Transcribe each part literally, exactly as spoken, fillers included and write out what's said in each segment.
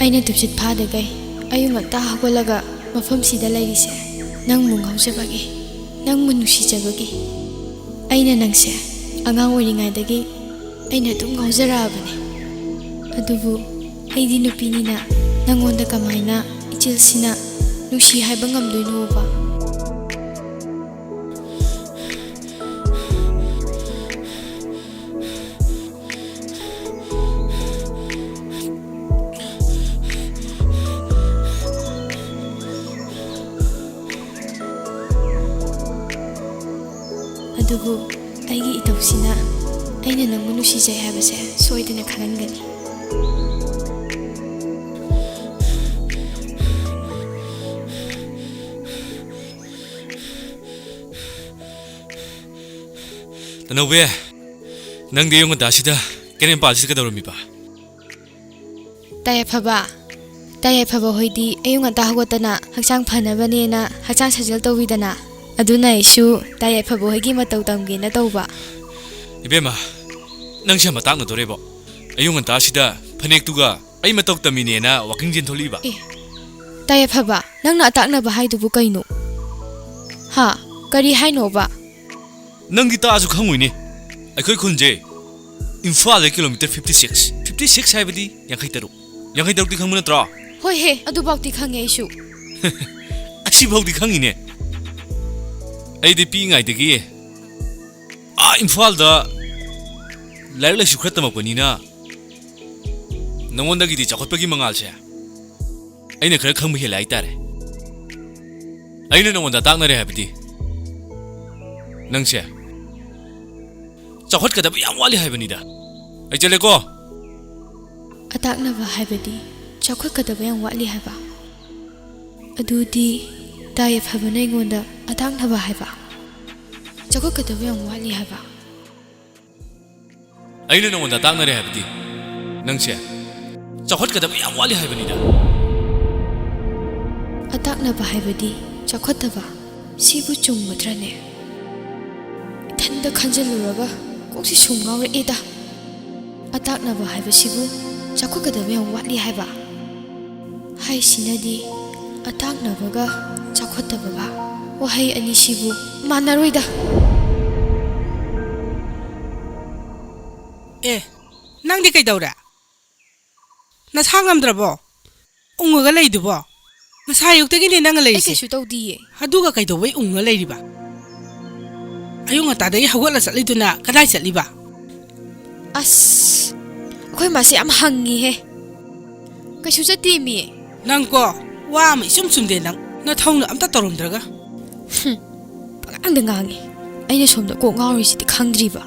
ꯑꯩꯅ ꯇꯨꯝꯁꯤꯠ ꯐꯥꯗꯈꯩ ꯑꯌꯨꯛ ꯉꯟꯇꯥ ꯍꯧꯒꯠꯂꯒ ꯃꯐꯝꯁꯤꯗ ꯂꯩꯔꯤꯁꯦ ꯅꯪꯕꯨ ꯉꯥꯎꯖꯕꯒꯤ, ꯅꯪꯕꯨ ꯅꯨꯡꯁꯤꯖꯕꯒꯤ꯫ ꯑꯩꯅ ꯅꯪꯁꯦ ꯑꯉꯥꯡ ꯑꯣꯏꯔꯤꯉꯩꯗꯒꯤ ꯑꯩꯅ ꯑꯗꯨꯝ ꯉꯥꯎꯖꯔꯛꯑꯕꯅꯤ꯫ ꯑꯗꯨꯕꯨ ꯑꯩꯗꯤ ꯅꯨꯄꯤꯅꯤꯅ ꯅꯪꯉꯣꯟꯗ ꯀꯃꯥꯏꯅ ꯏꯆꯤꯜꯁꯤꯅ ꯅꯨꯡꯁꯤ ꯍꯥꯏꯕ ꯉꯝꯗꯣꯏꯅꯣꯕ? ꯑꯗꯨꯕꯨ ꯑꯩꯒꯤ ꯏꯇꯧꯁꯤꯅ ꯑꯩꯅ ꯅꯪꯕꯨ ꯅꯨꯡꯁꯤꯖꯩ ꯍꯥꯏꯕꯁꯦ ꯁꯣꯏꯗꯅ ꯈꯪꯍꯟꯒꯅꯤ꯫ ꯇꯅꯧꯕꯤ, ꯅꯪꯗꯤ ꯑꯌꯨꯛ ꯉꯟꯇꯥꯁꯤꯗ ꯀꯦꯅꯦꯟ ꯄꯥꯜꯁꯤꯗ ꯀꯩꯗꯧꯔꯝꯃꯤꯕ? ꯇꯥ ꯌꯥꯏꯐꯕ, ꯇꯥ ꯌꯥꯏꯐꯕ ꯍꯣꯏꯗꯤ ꯑꯌꯨꯛ ꯉꯟꯇꯥ ꯍꯧꯒꯠꯇꯅ ꯍꯛꯆꯥꯡ ꯐꯅꯕꯅꯦꯅ ꯍꯛꯆꯥꯡ ꯁꯥꯖꯦꯜ ꯇꯧꯕꯤꯗꯅ, ꯑꯗꯨꯅ ꯑꯩꯁꯨ ꯇꯥ ꯌꯥꯏꯐꯕ ꯍꯣꯏꯒꯤ ꯃꯇꯧ ꯇꯝꯒꯦꯅ ꯇꯧꯕ꯫ ꯏꯕꯦꯝꯃ, ꯅꯪꯁꯦ ꯌꯥꯝ ꯃꯇꯥꯡꯅꯗꯣꯔꯦꯕꯣ꯫ ꯑꯌꯨꯛ ꯉꯟꯇꯥꯁꯤꯗ ꯐꯅꯦꯛꯇꯨꯒ ꯑꯩ ꯃꯇꯧ ꯇꯝꯃꯤꯅꯦꯅ ꯋꯥꯀꯤꯡ ꯆꯦꯟꯊꯣꯛꯂꯛꯏꯕ꯫ ꯑꯦ, ꯇꯥ ꯌꯥꯏꯐꯕ, ꯅꯪꯅ ꯑꯇꯥꯛꯅꯕ ꯍꯥꯏꯗꯨꯕꯨ ꯀꯩꯅꯣ? ꯍꯥ? ꯀꯔꯤ ꯍꯥꯏꯅꯣꯕ? ꯅꯪꯗꯤ ꯇꯥꯛꯑꯁꯨ ꯈꯪꯉꯣꯏꯅꯦ꯫ ꯑꯩꯈꯣꯏ ꯈꯨꯟꯁꯦ ꯏꯝꯐꯥꯜꯗ kilometre fifty six, fifty six ꯍꯥꯏꯕꯗꯤ ꯌꯥꯡꯈꯩ ꯇꯔꯨꯛ, ꯌꯥꯡꯈꯩ ꯇꯔꯨꯛꯇꯤ ꯈꯪꯕ ꯅꯠꯇ꯭ꯔꯣ? ꯍꯣꯏꯍꯦ, ꯑꯗꯨꯐꯥꯎꯗꯤ ꯈꯪꯉꯦ ꯑꯩꯁꯨ꯫ ꯑꯁꯤꯐꯥꯎꯗꯤ ꯈꯪꯉꯤꯅꯦ꯫ ꯑꯩꯗꯤ ꯄꯤꯛꯏꯉꯩꯗꯒꯤ ꯑꯥ ꯏꯝꯐꯥꯜꯗ ꯂꯥꯏꯔꯤꯛ ꯂꯥꯏꯁꯨ ꯈꯔ ꯇꯝꯃꯛꯄꯅꯤꯅ ꯅꯉꯣꯟꯗꯒꯤꯗꯤ ꯆꯥꯎꯈꯠꯄꯒꯤ ꯃꯉꯥꯜꯁꯦ ꯑꯩꯅ ꯈꯔ ꯈꯪꯕ ꯍꯦꯜꯂꯦ ꯍꯥꯏꯇꯥꯔꯦ꯫ ꯑꯩꯅ ꯅꯉꯣꯟꯗ ꯇꯥꯛꯅꯔꯦ ꯍꯥꯏꯕꯗꯤ ꯅꯪꯁꯦ ꯆꯥꯎꯈꯠꯀꯗꯕ ꯌꯥꯝ ꯋꯥꯠꯂꯤ ꯍꯥꯏꯕꯅꯤꯗ꯫ ꯑꯩ ꯆꯠꯂꯦꯀꯣ꯫ ꯑꯇꯥꯛꯅꯕ ꯍꯥꯏꯕꯗꯤ ꯆꯥꯎꯈꯠꯀꯗꯕ ꯌꯥꯝ ꯋꯥꯠꯂꯤ ꯍꯥꯏꯕ꯫ ꯑꯗꯨꯗꯤ ꯇꯥ ꯌꯥꯏꯐꯕꯅ ꯑꯩꯉꯣꯟꯗ ꯑꯇꯥꯛꯅꯕ ꯍꯥꯏꯕ, ꯆꯥꯎꯈꯠꯀꯗꯕ ꯌꯥꯝ ꯋꯥꯠꯂꯤ ꯍꯥꯏꯕ꯫ ꯑꯩꯅ ꯅꯉꯣꯟꯗ ꯇꯥꯛꯅꯔꯦ ꯍꯥꯏꯕꯗꯤ ꯅꯪꯁꯦ ꯆꯥꯎꯈꯠꯀꯗꯕ ꯌꯥꯝ ꯋꯥꯠꯂꯤ ꯍꯥꯏꯕꯅꯤꯗ꯫ ꯑꯇꯥꯛꯅꯕ ꯍꯥꯏꯕꯗꯤ ꯆꯥꯎꯈꯠꯇꯕ, ꯁꯤꯕꯨ ꯆꯨꯝꯒꯗ꯭ꯔꯅꯦ? ꯏꯊꯟꯗ ꯈꯟꯖꯤꯜꯂꯨꯔꯒ ꯀꯣꯛꯁꯤ ꯁꯨꯝ ꯉꯥꯎꯔꯛꯑꯦꯗ꯫ ꯑꯇꯥꯛꯅꯕ ꯍꯥꯏꯕꯁꯤꯕꯨ ꯆꯥꯎꯈꯠꯀꯗꯕ ꯌꯥꯝ ꯋꯥꯠꯂꯤ ꯍꯥꯏꯕ꯫ ꯍꯥꯏꯁꯤꯅꯗꯤ ꯑꯇꯥꯛꯅꯕꯒ ꯆꯥꯎꯈꯠꯇꯕꯒ ꯋꯥꯍꯩ ꯑꯅꯤꯁꯤꯕꯨ ꯃꯥꯟꯅꯔꯣꯏꯗ꯫ ꯑꯦ, ꯅꯪꯗꯤ ꯀꯩꯗꯧꯔꯦ? ꯅꯁꯥ ꯉꯝꯗ꯭ꯔꯕꯣ? ꯎꯪꯉꯒ ꯂꯩꯗꯨꯕꯣ? ꯉꯁꯥꯏ ꯑꯌꯨꯛꯇꯒꯤꯅꯦ ꯅꯪ ꯑꯩ ꯂꯩꯔꯤꯁꯦ꯫ ꯀꯩꯁꯨ ꯇꯧꯗꯤꯌꯦ꯫ ꯑꯗꯨꯒ ꯀꯩꯗꯧꯕꯩ ꯎꯪꯉ ꯂꯩꯔꯤꯕ? ꯑꯌꯨꯛ ꯉꯟꯇꯥꯗꯒꯤ ꯍꯧꯒꯠꯂ ꯆꯠꯂꯤꯗꯨꯅ ꯀꯗꯥꯏ ꯆꯠꯂꯤꯕ? ꯑꯁ, ꯑꯩꯈꯣꯏ ꯃꯥꯁꯦ ꯌꯥꯝ ꯍꯪꯉꯤꯍꯦ꯫ ꯀꯩꯁꯨ ꯆꯠꯇꯦꯃꯤ꯫ ꯅꯪꯀꯣ, ꯋꯥ ꯑꯃ ꯏꯆꯨꯝ ꯆꯨꯝꯗꯦ ꯅꯪ, ꯅꯊꯧꯅ ꯑꯝꯇ ꯇꯧꯔꯝꯗ꯭ꯔꯒ꯫ ꯄꯉꯥꯡꯗ ꯉꯥꯡꯉꯤ꯫ ꯑꯩꯅ ꯁꯣꯝꯗ ꯀꯣꯛ ꯉꯥꯎꯔꯤꯁꯤꯗꯤ ꯈꯪꯗ꯭ꯔꯤꯕ꯫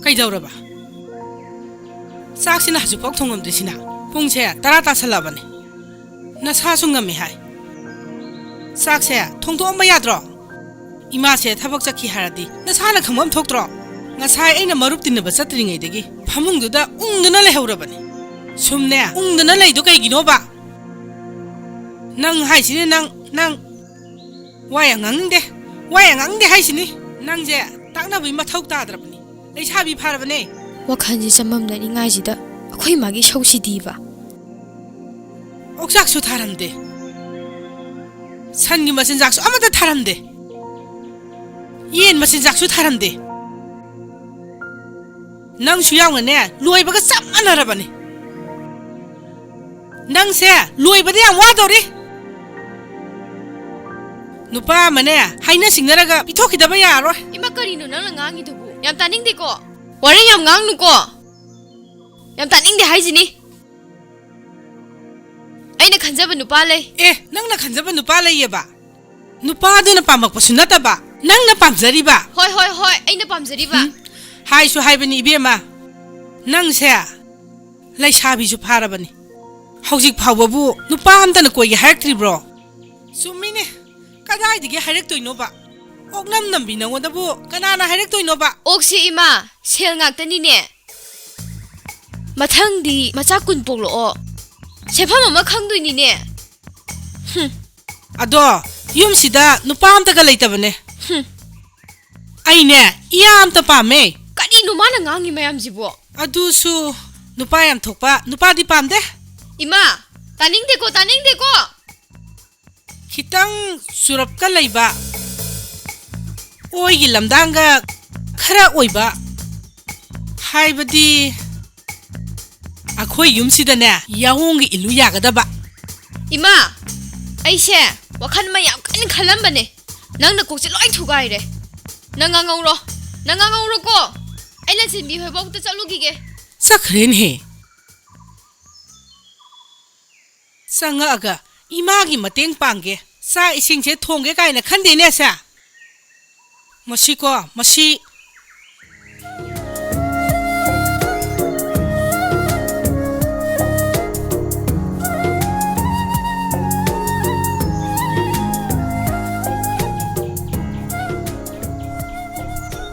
ꯀꯩꯗꯧꯔꯕ? ꯆꯥꯛꯁꯤꯅ ꯍꯧꯖꯤꯛꯐꯥꯎ ꯊꯣꯡꯉꯝꯗ꯭ꯔꯤꯁꯤꯅ? ꯄꯨꯡꯁꯦ ꯇꯔꯥ ꯇꯥꯁꯜꯂꯛꯑꯕꯅꯦ꯫ ꯅꯁꯥꯁꯨ ꯉꯝꯃꯤ ꯍꯥꯏ꯫ ꯆꯥꯛꯁꯦ ꯊꯣꯡꯗꯣꯛꯑꯝꯕ ꯌꯥꯗ꯭ꯔꯣ? ꯏꯃꯥꯁꯦ ꯊꯕꯛ ꯆꯠꯈꯤ ꯍꯥꯏꯔꯗꯤ ꯅꯁꯥꯅ ꯈꯪꯐꯝ ꯊꯣꯛꯇ꯭ꯔꯣ? ꯉꯁꯥꯏ ꯑꯩꯅ ꯃꯔꯨꯞ ꯇꯤꯟꯅꯕ ꯆꯠꯇ꯭ꯔꯤꯉꯩꯗꯒꯤ ꯐꯃꯨꯡꯗꯨꯗ ꯎꯪꯗꯨꯅ ꯂꯩꯍꯧꯔꯕꯅꯤ꯫ ꯁꯨꯝꯅꯦ, ꯎꯪꯗꯨꯅ ꯂꯩꯗꯣ ꯀꯩꯒꯤꯅꯣꯕ? ꯅꯪ ꯍꯥꯏꯁꯤꯅꯦ, ꯅꯪ, ꯅꯪ꯫ ꯋꯥ ꯌꯥꯝ ꯉꯥꯡꯅꯤꯡꯗꯦ, ꯋꯥ ꯌꯥꯝ ꯉꯥꯡꯅꯤꯡꯗꯦ ꯍꯥꯏꯁꯤꯅꯤ꯫ ꯅꯪꯁꯦ ꯇꯥꯛꯅꯕꯒꯤ ꯃꯊꯧ ꯇꯥꯗ꯭ꯔꯕꯅꯤ꯫ ꯂꯩꯁꯥꯕꯤ ꯐꯥꯔꯕꯅꯦ꯫ ꯋꯥꯈꯜꯁꯦ ꯆꯃꯝꯅꯔꯤꯉꯥꯏꯁꯤꯗ ꯑꯩꯈꯣꯏ ꯃꯥꯒꯤ ꯏꯁꯧꯁꯤꯗꯤꯕ꯫ ꯑꯣꯛꯆꯥꯛꯁꯨ ꯊꯥꯔꯝꯗꯦ, ꯁꯟꯒꯤ ꯃꯆꯤꯟꯖꯥꯛꯁꯨ ꯑꯃꯠꯇ ꯊꯥꯔꯝꯗꯦ꯫ ꯌꯦꯟ ꯃꯆꯤꯟꯖꯥꯛꯁꯨ ꯊꯥꯔꯝꯗꯦ꯫ ꯅꯪꯁꯨ ꯌꯥꯎꯅꯅꯦ, ꯂꯣꯏꯕꯒ ꯆꯞ ꯃꯥꯟꯅꯔꯕꯅꯤ꯫ ꯅꯪꯁꯦ ꯂꯣꯏꯕꯗ ꯌꯥꯝ ꯋꯥꯗꯧꯔꯤ꯫ ꯅꯨꯄꯥ ꯑꯃꯅꯦ, ꯍꯥꯏꯅ ꯁꯤꯡꯅꯔꯒ ꯄꯤꯊꯣꯛꯈꯤꯗꯕ ꯌꯥꯔꯔꯣꯏ꯫ ꯏꯃꯥ, ꯀꯔꯤꯅꯣ ꯅꯪꯅ ꯉꯥꯡꯉꯤꯗꯨꯕꯨ? ꯌꯥꯝ ꯇꯥꯅꯤꯡꯗꯦꯀꯣ꯫ ꯋꯥꯔꯦꯡ ꯌꯥꯝ ꯉꯥꯡꯅꯨꯀꯣ꯫ ꯌꯥꯝ ꯇꯥꯅꯤꯡꯗꯦ ꯍꯥꯏꯁꯤꯅꯤ꯫ ꯑꯩꯅ ꯈꯟꯖꯕ ꯅꯨꯄꯥ ꯂꯩ꯫ ꯑꯦ, ꯅꯪꯅ ꯈꯟꯖꯕ ꯅꯨꯄꯥ ꯂꯩꯌꯦꯕ? ꯅꯨꯄꯥꯗꯨꯅ ꯄꯥꯝꯃꯛꯄꯁꯨ ꯅꯠꯇꯕ, ꯅꯪꯅ ꯄꯥꯝꯖꯔꯤꯕ꯫ ꯍꯣꯏ, ꯍꯣꯏ, ꯍꯣꯏ, ꯑꯩꯅ ꯄꯥꯝꯖꯔꯤꯕ꯫ ꯎꯝ, ꯍꯥꯏꯁꯨ ꯍꯥꯏꯕꯅꯤ ꯏꯕꯦꯝꯃ, ꯅꯪꯁꯦ ꯂꯩꯁꯥꯕꯤꯁꯨ ꯐꯥꯔꯕꯅꯤ꯫ ꯍꯧꯖꯤꯛ ꯐꯥꯎꯕꯕꯨ ꯅꯨꯄꯥ ꯑꯝꯇꯅ ꯀꯣꯏꯒꯦ ꯍꯥꯏꯔꯛꯇ꯭ꯔꯤꯕ꯭ꯔꯣ? ꯆꯨꯝꯃꯤꯅꯦ, ꯀꯗꯥꯏꯗꯒꯤ ꯍꯥꯏꯔꯛꯇꯣꯏꯅꯣꯕ? ꯑꯣꯛꯅꯝ ꯅꯝꯕꯤ ꯅꯉꯣꯟꯗꯕꯨ ꯀꯅꯥꯅ ꯍꯥꯏꯔꯛꯇꯣꯏꯅꯣꯕ? ꯑꯣꯛꯁꯦ ꯏꯃꯥ, ꯁꯦꯜ ꯉꯥꯛꯇꯅꯤꯅꯦ꯫ ꯃꯊꯪꯗꯤ ꯃꯆꯥ ꯀꯨꯟ ꯄꯣꯛꯂꯛꯑꯣ꯫ ꯁꯦꯟꯐꯝ ꯑꯃ ꯈꯪꯗꯣꯏꯅꯤꯅꯦ꯫ ꯑꯗꯣ, ꯌꯨꯝꯁꯤꯗ ꯅꯨꯄꯥ ꯑꯝꯇꯒ ꯂꯩꯇꯕꯅꯦ꯫ ꯍꯨꯝ꯫ ꯑꯩꯅꯦ, ꯏꯌꯥ ꯑꯝꯇ ꯄꯥꯝꯃꯦ꯫ ꯀꯔꯤꯅꯣ ꯃꯥꯅ ꯉꯥꯡꯉꯤ ꯃꯌꯥꯝꯁꯤꯕꯣ? ꯑꯗꯨꯁꯨ, ꯅꯨꯄꯥ ꯌꯥꯝ ꯊꯣꯛꯄ ꯅꯨꯄꯥꯗꯤ ꯄꯥꯝꯗꯦ꯫ ꯏꯃꯥ, ꯇꯥꯅꯤꯡꯗꯦꯀꯣ, ꯇꯥꯅꯤꯡꯗꯦꯀꯣ꯫ ꯈꯤꯇꯪ ꯆꯨꯔꯞꯀ ꯂꯩꯕ, ꯑꯣꯏꯒꯤ ꯂꯝꯗꯥꯡꯒ ꯈꯔ ꯑꯣꯏꯕ, ꯍꯥꯏꯕꯗꯤ ꯑꯩꯈꯣꯏ ꯌꯨꯝꯁꯤꯗꯅꯦ, ꯌꯥꯑꯣꯡꯒ ꯏꯜꯂꯨ ꯌꯥꯒꯗꯕ꯫ ꯏꯃꯥ, ꯑꯩꯁꯦ ꯋꯥꯈꯜ ꯑꯃ ꯌꯥꯝ ꯀꯟꯅ ꯈꯜꯂꯝꯕꯅꯦ꯫ ꯅꯪꯅ ꯀꯣꯛꯁꯦ ꯂꯣꯏ ꯊꯨꯒꯥꯏꯔꯦ꯫ ꯅꯪ ꯉꯥꯡꯍꯧꯔꯣ, ꯅꯪ ꯉꯥꯡꯍꯧꯔꯣꯀꯣ꯫ ꯑꯩ ꯂꯟꯆꯦꯟꯕꯤ ꯍꯣꯏꯐꯥꯎꯗ ꯆꯠꯂꯨꯈꯤꯒꯦ꯫ ꯆꯠꯈ꯭ꯔꯦꯅꯦꯍꯦ꯫ ꯆꯪꯉꯛꯑꯒ ꯏꯃꯥꯒꯤ ꯃꯇꯦꯡ ꯄꯥꯡꯒꯦ, ꯆꯥꯛ ꯏꯁꯤꯡꯁꯦ ꯊꯣꯡꯒꯦ ꯀꯥꯏꯅ ꯈꯟꯗꯦꯅꯦ ꯑꯁꯦ꯫ ꯃꯁꯤꯀꯣ, ꯃꯁꯤ꯫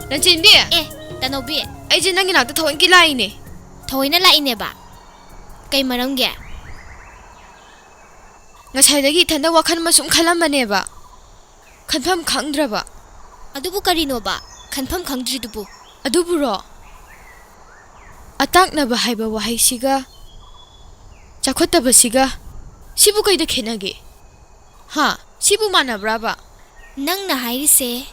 ꯂꯟꯆꯦꯟꯕꯤ! ꯑꯦ, ꯇꯅꯧꯕꯤ! ꯑꯩꯁꯦ ꯅꯪꯒꯤ ꯅꯥꯛꯇ ꯊꯑꯣꯏꯀꯤ ꯂꯥꯛꯏꯅꯦ꯫ ꯊꯑꯣꯏꯅ ꯂꯥꯛꯏꯅꯦꯕ? ꯀꯩ ꯃꯔꯝꯒꯤ? ꯉꯁꯥꯏꯗꯒꯤ ꯏꯊꯟꯗ ꯋꯥꯈꯜ ꯑꯃ ꯁꯨꯝ ꯈꯜꯂꯝꯕꯅꯦꯕ꯫ ꯈꯟꯐꯝ ꯈꯪꯗ꯭ꯔꯕ꯫ ꯑꯗꯨꯕꯨ ꯀꯔꯤꯅꯣꯕ ꯈꯟꯐꯝ ꯈꯪꯗ꯭ꯔꯤꯗꯨꯕꯨ? ꯑꯗꯨꯕꯨꯔꯣ, ꯑꯇꯥꯛꯅꯕ ꯍꯥꯏꯕ ꯋꯥꯍꯩꯁꯤꯒ ꯆꯥꯎꯈꯠꯇꯕꯁꯤꯒ, ꯁꯤꯕꯨ ꯀꯩꯗ ꯈꯦꯠꯅꯒꯦ? ꯍꯥ? ꯁꯤꯕꯨ ꯃꯥꯟꯅꯕ꯭ꯔꯥꯕ? ꯅꯪꯅ ꯍꯥꯏꯔꯤꯁꯦ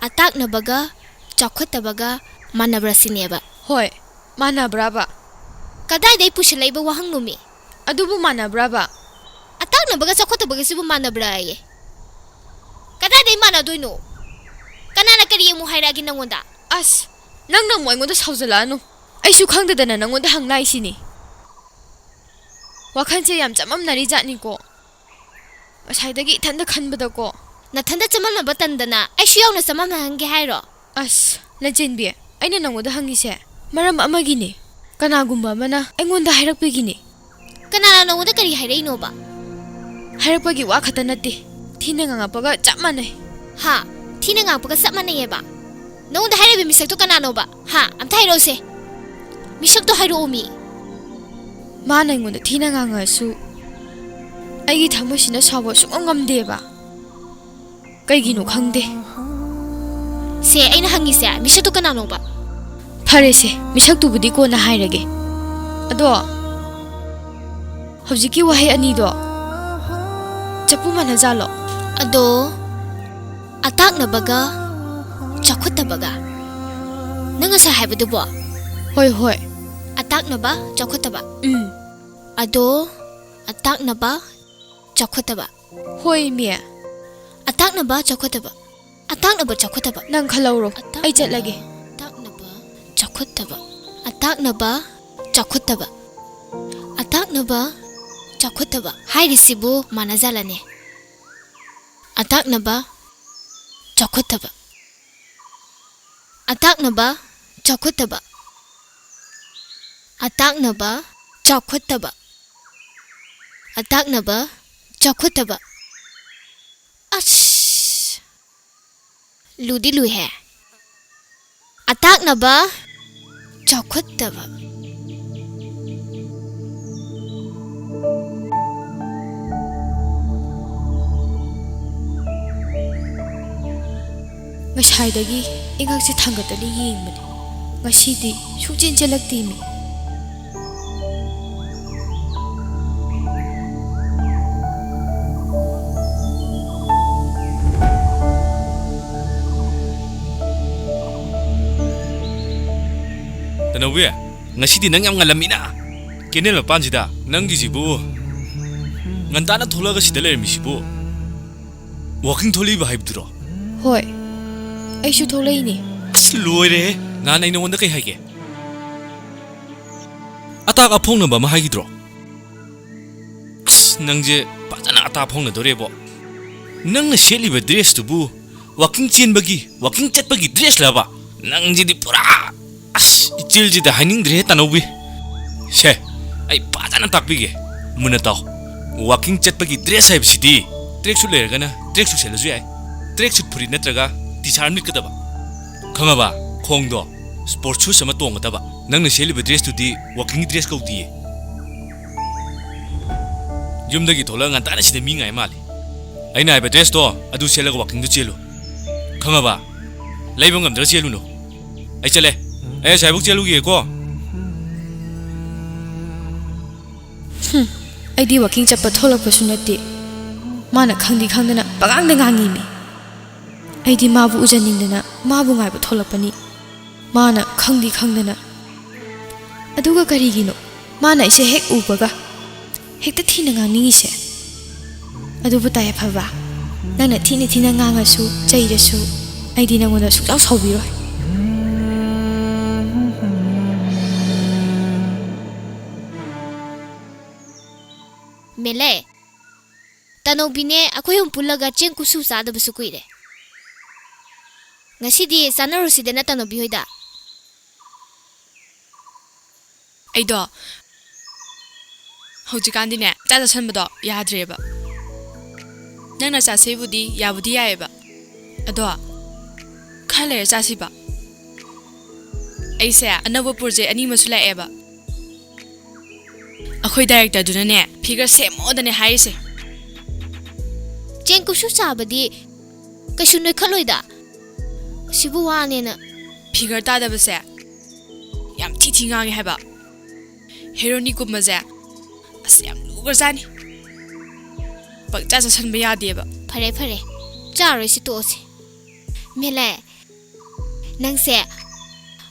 ꯑꯇꯥꯛꯅꯕꯒ ꯆꯥꯎꯈꯠꯇꯕꯒ ꯃꯥꯟꯅꯕ꯭ꯔꯥ ꯁꯤꯅꯦꯕ? ꯍꯣꯏ, ꯃꯥꯟꯅꯕ꯭ꯔꯥꯕ? ꯀꯗꯥꯏꯗꯩ ꯄꯨꯁꯤꯜꯂꯛꯏꯕ ꯋꯥꯍꯪꯅꯣꯃꯤ? ꯑꯗꯨꯕꯨ ꯃꯥꯟꯅꯕ꯭ꯔꯥꯕ? ꯑꯇꯥꯛꯅꯕꯒ ꯆꯥꯎꯈꯠꯇꯕꯒꯁꯤꯕꯨ ꯃꯥꯟꯅꯕ꯭ꯔꯥꯌꯦ? ꯀꯗꯥꯏꯗꯩ ꯃꯥꯟꯅꯗꯣꯏꯅꯣ? ꯀꯅꯥꯅ ꯀꯔꯤ ꯑꯃꯨꯛ ꯍꯥꯏꯔꯛꯑꯒꯦ ꯅꯪꯉꯣꯟꯗ? ꯑꯁ, ꯅꯪꯅ ꯑꯃꯨꯛ ꯑꯩꯉꯣꯟꯗ ꯁꯥꯎꯖꯜꯂꯛꯑꯅꯨ꯫ ꯑꯩꯁꯨ ꯈꯪꯗꯗꯅ ꯅꯪꯉꯣꯟꯗ ꯍꯪꯂꯥꯛꯏꯁꯤꯅꯤ꯫ ꯋꯥꯈꯜꯁꯦ ꯌꯥꯝ ꯆꯃꯝꯅꯔꯤ ꯖꯥꯠꯅꯤꯀꯣ꯫ ꯉꯁꯥꯏꯗꯒꯤ ꯏꯊꯟꯗ ꯈꯟꯕꯗꯀꯣ꯫ ꯅꯊꯟꯗ ꯆꯃꯝꯅꯕ ꯇꯟꯗꯅ ꯑꯩꯁꯨ ꯌꯥꯎꯅ ꯆꯃꯝꯅꯍꯟꯒꯦ ꯍꯥꯏꯔꯣ? ꯑꯁ, ꯂꯟꯆꯦꯟꯕꯤ, ꯑꯩꯅ ꯅꯪꯉꯣꯟꯗ ꯍꯪꯉꯤꯁꯦ ꯃꯔꯝ ꯑꯃꯒꯤꯅꯦ꯫ ꯀꯅꯥꯒꯨꯝꯕ ꯑꯃꯅ ꯑꯩꯉꯣꯟꯗ ꯍꯥꯏꯔꯛꯄꯒꯤꯅꯦ꯫ ꯀꯅꯥꯅ ꯅꯪꯉꯣꯟꯗ ꯀꯔꯤ ꯍꯥꯏꯔꯛꯏꯅꯣꯕ? ꯍꯥꯏꯔꯛꯄꯒꯤ ꯋꯥ ꯈꯛꯇ ꯅꯠꯇꯦ, ꯊꯤꯅ ꯉꯥꯡꯉꯛꯄꯒ ꯆꯞ ꯃꯥꯟꯅꯩ꯫ ꯍꯥ? ꯊꯤꯅ ꯉꯥꯡꯉꯛꯄꯒ ꯆꯞ ꯃꯥꯟꯅꯩꯌꯦꯕ? ꯅꯉꯣꯟꯗ ꯍꯥꯏꯔꯛꯏꯕ ꯃꯤꯁꯛꯇꯣ ꯀꯅꯥꯅꯣꯕ? ꯍꯥ? ꯑꯝꯇ ꯍꯥꯏꯔꯛꯎꯁꯦ꯫ ꯃꯤꯁꯛꯇꯣ ꯍꯥꯏꯔꯛꯑꯣꯃꯤ꯫ ꯃꯥꯅ ꯑꯩꯉꯣꯟꯗ ꯊꯤꯅ ꯉꯥꯡꯉꯛꯑꯁꯨ ꯑꯩꯒꯤ ꯊꯃꯣꯏꯁꯤꯅ ꯁꯥꯎꯕ ꯁꯨꯡꯉꯝ ꯉꯝꯗꯦꯕ꯫ ꯀꯩꯒꯤꯅꯣ ꯈꯪꯗꯦ꯫ ꯁꯦ, ꯑꯩꯅ ꯍꯪꯉꯤꯁꯦ ꯃꯤꯁꯛꯇꯣ ꯀꯅꯥꯅꯣꯕ? ꯐꯔꯦꯁꯦ, ꯃꯤꯁꯛꯇꯨꯕꯨꯗꯤ ꯀꯣꯟꯅ ꯍꯥꯏꯔꯒꯦ꯫ ꯑꯗꯣ ꯍꯧꯖꯤꯛꯀꯤ ꯋꯥꯍꯩ ꯑꯅꯤꯗꯣ ꯆꯐꯨ ꯃꯥꯟꯅꯖꯥꯠꯂꯣ? ꯑꯗꯣ ꯑꯇꯥꯛꯅꯕꯒ ꯆꯥꯎꯈꯠꯇꯕꯒ, ꯅꯪ ꯉꯁꯥꯏ ꯍꯥꯏꯕꯗꯨꯕꯣ? ꯍꯣꯏ, ꯍꯣꯏ꯫ ꯑꯇꯥꯛꯅꯕ, ꯆꯥꯎꯈꯠꯇꯕ꯫ ꯎꯝ꯫ ꯑꯗꯣ ꯑꯇꯥꯛꯅꯕ, ꯆꯥꯎꯈꯠꯇꯕ꯫ ꯍꯣꯏ, ꯃꯤ꯫ ꯑꯇꯥꯛꯅꯕ, ꯆꯥꯎꯈꯠꯇꯕ꯫ ꯑꯇꯥꯛꯅꯕ, ꯆꯥꯎꯈꯠꯇꯕ꯫ ꯅꯪ ꯈꯜꯍꯧꯔꯣ꯫ ꯑꯇꯥꯛꯅꯕ, ꯑꯩ ꯆꯠꯂꯒꯦ꯫ ꯑꯇꯥꯛꯅꯕ, ꯆꯥꯎꯈꯠꯇꯕ꯫ ꯑꯇꯥꯛꯅꯕ, ꯆꯥꯎꯈꯠꯇꯕ꯫ ꯑꯇꯥꯛꯅꯕ, ꯆꯥꯎꯈꯠꯇꯕ ꯍꯥꯏꯔꯤꯁꯤꯕꯨ ꯃꯥꯟꯅꯖꯥꯠꯂꯅꯦ? ꯑꯇꯥꯛꯅꯕ, ꯆꯥꯎꯈꯠꯇꯕ꯫ ꯑꯇꯥꯛꯅꯕ, ꯆꯥꯎꯈꯠꯇꯕ꯫ ꯑꯇꯥꯛꯅꯕ, ꯆꯥꯎꯈꯠꯇꯕ꯫ ꯑꯇꯥꯛꯅꯕ, ꯆꯥꯎꯈꯠꯇꯕ꯫ ꯑꯁ! ꯂꯨꯗꯤ ꯂꯨꯏꯍꯦ꯫ ꯑꯇꯥꯛꯅꯕ, ꯆꯥꯎꯈꯠꯇꯕ꯫ ꯉꯁꯥꯏꯗꯒꯤ ꯏꯉꯛꯁꯦ ꯊꯥꯡꯒꯠꯇꯅ ꯌꯦꯡꯕꯅꯤ꯫ ꯉꯁꯤꯗꯤ ꯁꯨꯡꯆꯦꯟ ꯆꯦꯜꯂꯛꯇꯦꯃꯤ꯫ ꯇꯅꯧꯕꯤ, ꯉꯁꯤꯗꯤ ꯅꯪ ꯌꯥꯝ ꯉꯜꯂꯝꯃꯤꯅ꯫ ꯀꯦꯅꯦꯜ ꯃꯄꯥꯟꯁꯤꯗ ꯅꯪꯒꯤꯁꯤꯕꯨ ꯉꯟꯇꯥꯅ ꯊꯣꯛꯂꯛꯑꯒ ꯁꯤꯗ ꯂꯩꯔꯝꯃꯤꯁꯤꯕꯨ? ꯋꯥꯀꯤꯡ ꯊꯣꯛꯂꯛꯏꯕ ꯍꯥꯏꯕꯗꯨꯔꯣ? ꯍꯣꯏ, ꯑꯩꯁꯨ ꯊꯣꯛꯂꯛꯏꯅꯦ꯫ ꯑꯁ, ꯂꯣꯏꯔꯦꯍꯦ! ꯅꯍꯥꯟ ꯑꯩ ꯅꯉꯣꯟꯗ ꯀꯩ ꯍꯥꯏꯒꯦ? ꯑꯇꯥꯛ ꯑꯐꯣꯡꯅꯕ ꯑꯃ ꯍꯥꯏꯈꯤꯗ꯭ꯔꯣ? ꯑꯁ, ꯅꯪꯁꯦ ꯐꯖꯅ ꯑꯇꯥꯛ ꯑꯐꯣꯡꯅꯗꯣꯔꯦꯕꯣ꯫ ꯅꯪꯅ ꯁꯦꯠꯂꯤꯕ ꯗ꯭ꯔꯦꯁꯇꯨꯕꯨ ꯋꯥꯀꯤꯡ ꯆꯦꯟꯕꯒꯤ, ꯋꯥꯀꯤꯡ ꯆꯠꯄꯒꯤ ꯗ꯭ꯔꯦꯁꯂꯕ? ꯅꯪꯁꯤꯗꯤ ꯄꯨꯔꯥ, ꯑꯁ, ꯏꯆꯤꯜꯁꯤꯗ ꯍꯥꯏꯅꯤꯡꯗ꯭ꯔꯦꯍꯦ, ꯇꯅꯧꯕꯤ꯫ ꯁꯦ, ꯑꯩ ꯐꯖꯅ ꯇꯥꯛꯄꯤꯒꯦ꯫ ꯃꯨꯟꯅ ꯇꯥꯎ꯫ ꯋꯥꯀꯤꯡ ꯆꯠꯄꯒꯤ ꯗ꯭ꯔꯦꯁ ꯍꯥꯏꯕꯁꯤꯗꯤ ꯇ꯭ꯔꯦꯛ ꯁꯨꯠ ꯂꯩꯔꯒꯅ ꯇ꯭ꯔꯦꯛ ꯁꯨꯠ ꯁꯦꯠꯂꯁꯨ ꯌꯥꯏ꯫ ꯇ꯭ꯔꯦꯛ ꯁꯨꯠ ꯐꯨꯔꯤꯠ ꯅꯠꯇ꯭ꯔꯒ ꯇꯤ ꯁꯥꯔꯠ ꯑꯃ ꯂꯤꯠꯀꯗꯕ꯫ ꯈꯪꯉꯕ? ꯈꯣꯡꯗꯣ ꯁ꯭ꯄꯣꯔꯠ ꯁꯨꯁ ꯑꯃ ꯇꯣꯡꯒꯗꯕ꯫ ꯅꯪꯅ ꯁꯦꯠꯂꯤꯕ ꯗ꯭ꯔꯦꯁꯇꯨꯗꯤ ꯋꯥꯀꯤꯡꯒꯤ ꯗ꯭ꯔꯦꯁ ꯀꯧꯗꯤꯌꯦ꯫ ꯌꯨꯝꯗꯒꯤ ꯊꯣꯛꯂꯛꯑ ꯉꯟꯇꯥꯅ ꯁꯤꯗ ꯃꯤ ꯉꯥꯏ ꯃꯥꯜꯂꯤ꯫ ꯑꯩꯅ ꯍꯥꯏꯕ ꯗ꯭ꯔꯦꯁꯇꯣ ꯑꯗꯨ ꯁꯦꯠꯂꯒ ꯋꯥꯀꯤꯡꯗꯣ ꯆꯦꯜꯂꯨ꯫ ꯈꯪꯉꯕ? ꯂꯩꯕ ꯉꯝꯗ꯭ꯔ ꯆꯦꯜꯂꯨꯅꯨ꯫ ꯑꯩ ꯆꯠꯂꯦ꯫ ꯑꯩ ꯑꯁ꯭ꯋꯥꯏꯕꯨꯛ ꯆꯦꯜꯂꯨꯒꯦꯀꯣ꯫ ꯍꯨꯝ, ꯑꯩꯗꯤ ꯋꯥꯀꯤꯡ ꯆꯠꯄ ꯊꯣꯛꯂꯛꯄꯁꯨ ꯅꯠꯇꯦ꯫ ꯃꯥꯅ ꯈꯪꯗꯤ ꯈꯪꯗꯅ ꯄꯉꯥꯡꯗ ꯉꯥꯡꯉꯤꯃꯤ꯫ ꯑꯩꯗꯤ ꯃꯥꯕꯨ ꯎꯖꯅꯤꯡꯗꯅ ꯃꯥꯕꯨ ꯉꯥꯏꯕ ꯊꯣꯛꯂꯛꯄꯅꯤ꯫ ꯃꯥꯅ ꯈꯪꯗꯤ ꯈꯪꯗꯅ꯫ ꯑꯗꯨꯒ ꯀꯔꯤꯒꯤꯅꯣ ꯃꯥꯅ ꯑꯩꯁꯦ ꯍꯦꯛ ꯎꯕꯒ ꯍꯦꯛꯇ ꯊꯤꯅ ꯉꯥꯡꯅꯤꯡꯉꯤꯁꯦ? ꯑꯗꯨꯕꯨ ꯇꯥꯏ ꯑꯐꯕ, ꯅꯪꯅ ꯊꯤꯅ ꯊꯤꯅ ꯉꯥꯡꯉꯁꯨ ꯆꯩꯔꯁꯨ ꯑꯩꯗꯤ ꯅꯪꯉꯣꯟꯗ ꯁꯨꯡꯁꯥꯎ ꯁꯥꯎꯕꯤꯔꯣꯏ꯫ ꯃꯦꯂꯦ, ꯇꯅꯧꯕꯤꯅꯦ ꯑꯩꯈꯣꯏ ꯑꯍꯨꯝ ꯄꯨꯜꯂꯒ ꯆꯦꯡ ꯀꯨꯁꯨ ꯆꯥꯗꯕꯁꯨ ꯀꯨꯏꯔꯦ꯫ ꯉꯁꯤꯗꯤ ꯆꯥꯅꯔꯨꯁꯤꯗꯅ ꯇꯅꯧꯕꯤ ꯍꯣꯏꯗ꯫ ꯑꯩꯗꯣ ꯍꯧꯖꯤꯛꯀꯥꯟꯗꯤꯅꯦ ꯆꯥ ꯆꯥꯁꯟꯕꯗꯣ ꯌꯥꯗ꯭ꯔꯦꯕ꯫ ꯅꯪꯅ ꯆꯥꯁꯦꯕꯨꯗꯤ ꯌꯥꯕꯨꯗꯤ ꯌꯥꯏꯌꯦꯕ, ꯑꯗꯣ ꯈꯔ ꯂꯩꯔ ꯆꯥꯁꯤꯕ꯫ ꯑꯩꯁꯦ ꯑꯅꯧꯕ ꯄ꯭ꯔꯣꯖꯦꯛ ꯑꯅꯤ ꯑꯃꯁꯨ ꯂꯥꯛꯑꯦꯕ꯫ ꯑꯩꯈꯣꯏ ꯗꯥꯏꯔꯦꯛꯇꯔꯗꯨꯅꯅꯦ ꯐꯤꯒꯔ ꯁꯦꯝꯃꯣꯗꯅꯦ ꯍꯥꯏꯔꯤꯁꯦ꯫ ꯆꯦꯡ ꯀꯨꯁꯨ ꯆꯥꯕꯗꯤ ꯀꯩꯁꯨ ꯅꯣꯏꯈꯠꯂꯣꯏꯗ꯫ ꯁꯤꯕꯨ ꯋꯥꯅꯦꯅ꯫ ꯐꯤꯒꯔ ꯇꯥꯗꯕꯁꯦ ꯌꯥꯝ ꯊꯤ ꯊꯤ ꯉꯥꯡꯉꯦ ꯍꯥꯏꯕ꯫ ꯍꯦꯔꯣꯅꯤꯒꯨꯝꯕꯁꯦ ꯑꯁ ꯌꯥꯝ ꯂꯨꯒ꯭ꯔꯖꯥꯠꯅꯤ꯫ ꯄꯪꯆꯥ ꯆꯥꯁꯟꯕ ꯌꯥꯗꯦꯕ꯫ ꯐꯔꯦ ꯐꯔꯦ, ꯆꯥꯔꯣꯏꯁꯤ ꯇꯣꯛꯑꯁꯤ꯫ ꯃꯦꯂꯦ, ꯅꯪꯁꯦ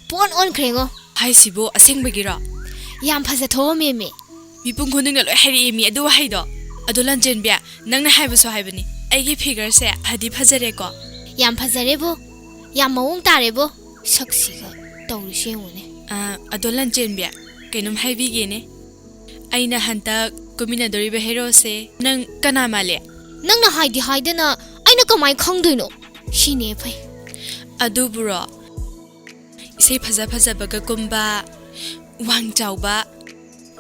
ꯄꯣꯟ ꯑꯣꯟꯈ꯭ꯔꯦꯉꯣ꯫ ꯍꯥꯏꯁꯤꯕꯨ ꯑꯁꯦꯡꯕꯒꯤꯔꯣ? ꯌꯥꯝ ꯐꯖ ꯊꯣꯛꯑꯝꯃꯦꯃꯤ꯫ ꯃꯤꯄꯨꯝ ꯈꯨꯗꯤꯡꯅ ꯂꯣꯏ ꯍꯥꯏꯔꯛꯑꯦꯃꯤ ꯑꯗꯨ ꯋꯥꯍꯩꯗꯣ꯫ ꯑꯗꯣ ꯂꯟꯆꯦꯟꯕꯤ, ꯅꯪꯅ ꯍꯥꯏꯕꯁꯨ ꯍꯥꯏꯕꯅꯤ, ꯑꯩꯒꯤ ꯐꯤꯒꯔꯁꯦ ꯐꯗꯤ ꯐꯖꯔꯦꯀꯣ? ꯌꯥꯝ ꯐꯖꯔꯦꯕꯣ, ꯌꯥꯝ ꯃꯑꯣꯡ ꯇꯥꯔꯦꯕꯣ꯫ ꯁꯛꯁꯤꯒ ꯇꯧꯔꯤꯁꯦ ꯌꯦꯡꯉꯨꯅꯦ꯫ ꯑ, ꯑꯗꯣ ꯂꯟꯆꯦꯟꯕꯤ, ꯀꯩꯅꯣꯝ ꯍꯥꯏꯕꯤꯒꯦꯅꯦ꯫ ꯑꯩꯅ ꯍꯟꯗꯛ ꯀꯨꯝꯃꯤꯟꯅꯗꯣꯔꯤꯕ ꯍꯦꯔꯣꯁꯦ ꯅꯪ ꯀꯅꯥ ꯃꯥꯜꯂꯤ? ꯅꯪꯅ ꯍꯥꯏꯗꯤ ꯍꯥꯏꯗꯅ ꯑꯩꯅ ꯀꯃꯥꯏꯅ ꯈꯪꯗꯣꯏꯅꯣ? ꯁꯤꯅꯦ ꯐꯩ꯫ ꯑꯗꯨꯕꯨꯔꯣ, ꯏꯁꯩ ꯐꯖ ꯐꯖꯕꯒ ꯀꯨꯝꯕ, ꯋꯥꯡ ꯆꯥꯎꯕ,